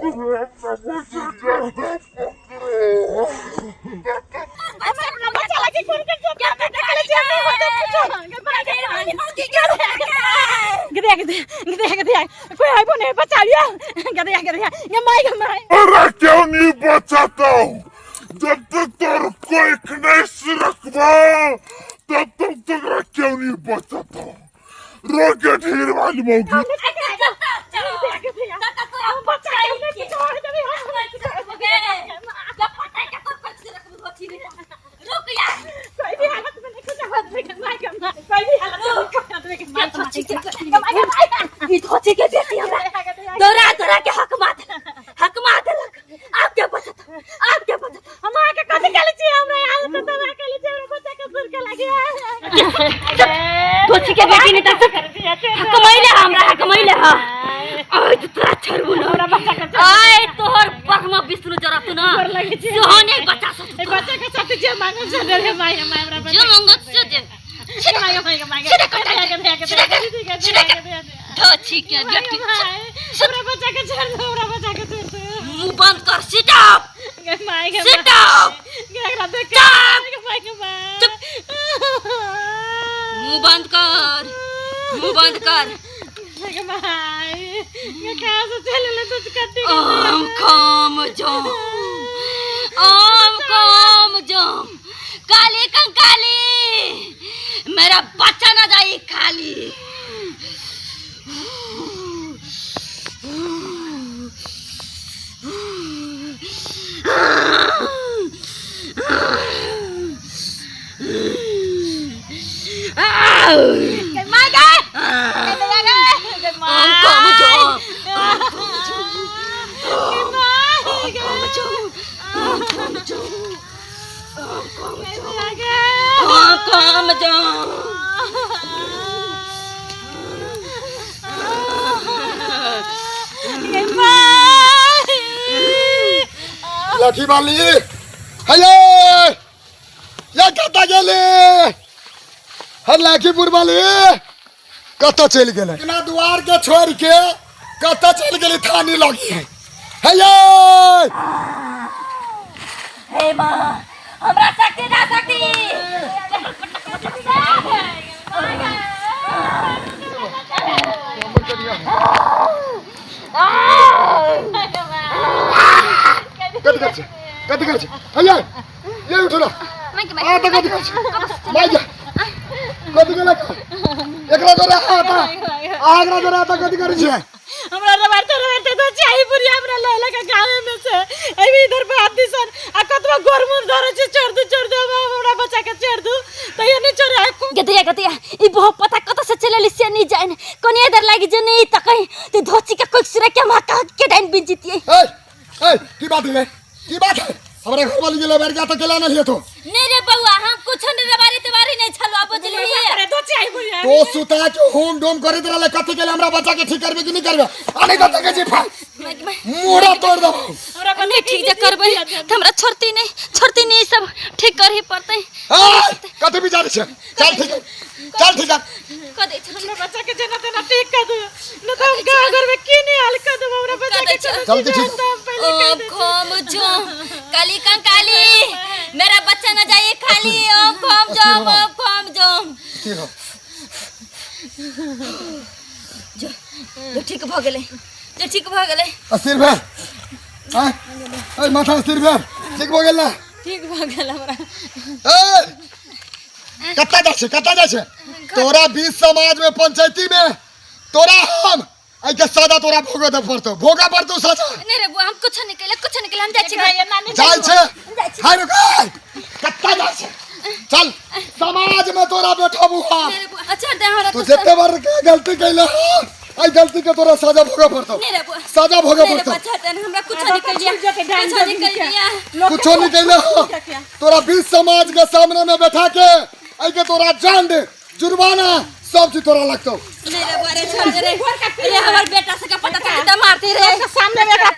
अरे क्यों नहीं बचाता हूँ जब तक तोर कोई नहीं रखबा तब तक तोरा क्यों नहीं बचाता हूँ रोके ढेर वाली मौगी। ई धोती के बेटी हमरा दौड़ा दौड़ा के हक मार देलक, हक मार देलक। आब के बचत, आब के बचत? हम अहाँके कथी कहले छी? हमरा हालत तबाह कहले छी, हमरा बच्चा के सुर के लागे। धोती के बेटी नहीं तो हक मैले हमरा, हक मैले। हा आय तो तोरा छोड़बू न। हमरा बच्चा के आय तोहर ब्रह्मा विष्णु जरा तू न गोर लगे छी। सोहने बच्चा सब ए बच्चा के साथ जे मांगल से रे माय माय, हमरा बच्चा जो मंगत से दे। माय माय माय। सीधा कर, सीधा कर, सीधा कर। धोती के बेटी, हमरा बच्चा के छोड़ दो, हमरा बच्चा के छोड़ दो। मुंह बंद कर। Sit up. गे my गे। Sit up. गे एकरा देख के चुप। गे my गे my. चुप। मुंह बंद कर, मुंह बंद कर। गे my गे, कहाँ से चले ले तो कट्टी। आम खाम जाम, आम खाम जाम, काली कंकाली, मेरा बच्चा ना जाए खाली। गे my गे गे गे आम my खाम जाम, गे my गे खाम जाम, आम खाम जाम, आम खाम जाम, गे आम खाम जाम। गे my. लाठी वाली हेलो, या कतऽ गेली? हर लाखीपुर वाली कतऽ चलि गेलै? बिना दुआर के छोड़ के कतऽ चलि गेली? थानी लगी है। हे हे माँ, हमरा शक्ति ना शक्ति। कथी करै छै? कथी करै छै? हे ये उठो ना। आ तऽ कथी करै छै? माइ जा, कथी गेलै? एकरा जोरे आता, एकरा जोरे आता। कथी करै छै? हमरा रबारते रबारते तो चाही बुढ़िया हमरा ले लके गाँव में से अभी इधर बात दिसन आ कतबो गोर मुर धरे छै, छोड़ दू, छोड़ दू, हमरा बच्चा के छोड़ दू, तैयो नहीं छोड़े। गदैया गदैया, ई बहुत पता कत से चलली से नहीं जाने। कोनी इधर लागी जे नहीं त कहीं ते धोची के कोई सुरे के मां कह के डाइन बिन जीतिए। ए ए, की बात है? की बात है? हमरा घर वाली गेलै बैठ गया तऽ केला नहीं तो। नहीं रे बउआ, हम कुछ नहीं रबारी तबारी नहीं छलो अब बुझलिए। अरे तो चाही बुढ़िया तो सुता के होम डोम करैत रहले। कथी के हमरा बच्चा के ठीक करबे कि नहीं करबे? आ नहीं तऽ के जी फाल मुड़ा तोड़ देबो। हमरा बच्चा नहीं ठीक जे करबै त हमरा छोड़ती नहीं, छोड़ती नहीं, सब ठीक करही पड़तै। ए, कथी विचार छै? चल ठीक है, चल ठीक है। क दै छै। हमरा बच्चा के जेना तेना ठीक कर दू न तऽ हम गाँव घर में की नहीं हाल कर देब। हमरा बच्चा के कर जल्दी ठीक। ओम खोम जोम काली कंकाली, मेरा बच्चा न जाए खाली। ओम खोम जोम, ओम खोम जोम। ठीक हो। जो जो ठीक भ गेलै, जो ठीक भ गेलै। अस्थिर भेल? आँय ए, माथा अस्थिर भेल? ठीक भऽ गेल ना? ठीक भऽ गेल हमरा। ए, कतऽ जाइ छै? कतऽ जाइ छै? तोरा बीच समाज में पंचायती में तोरा हम एहि के सजा तोरा भोगऽ दे पड़तौ, भोगऽ पड़तौ सजा। नहीं रे बुआ, हम कुछ नहीं केले, कुछ नहीं केले, हम जाइ छी घर। जाइ छै? हाय रुक, कतऽ जाइ छै? चल, समाज में तोरा बैठाबू हम। नहीं रे बुआ, अच्छा दे हमरा। तू तो जते बार के गलती कैले हँ, एहि गलती के तोरा सजा भोगऽ पड़तौ। नहीं रे बुआ। सजा भोगऽ नहीं रे पड़तौ। बुआ, छोड़ दे, हमरा कुछ नहीं केलिया, कुछ नहीं केलिया। कुछो नहीं कैले हो? तोरा बीच समाज के सामने में बैठा के एहि के तोरा दंड जुर्माना सब चीज तोरा लगतौ। नहीं रे बुआ, रे छोड़ दे रे। रे हमर बेटा से का पता चलते त मारते रे। सामने में एकरा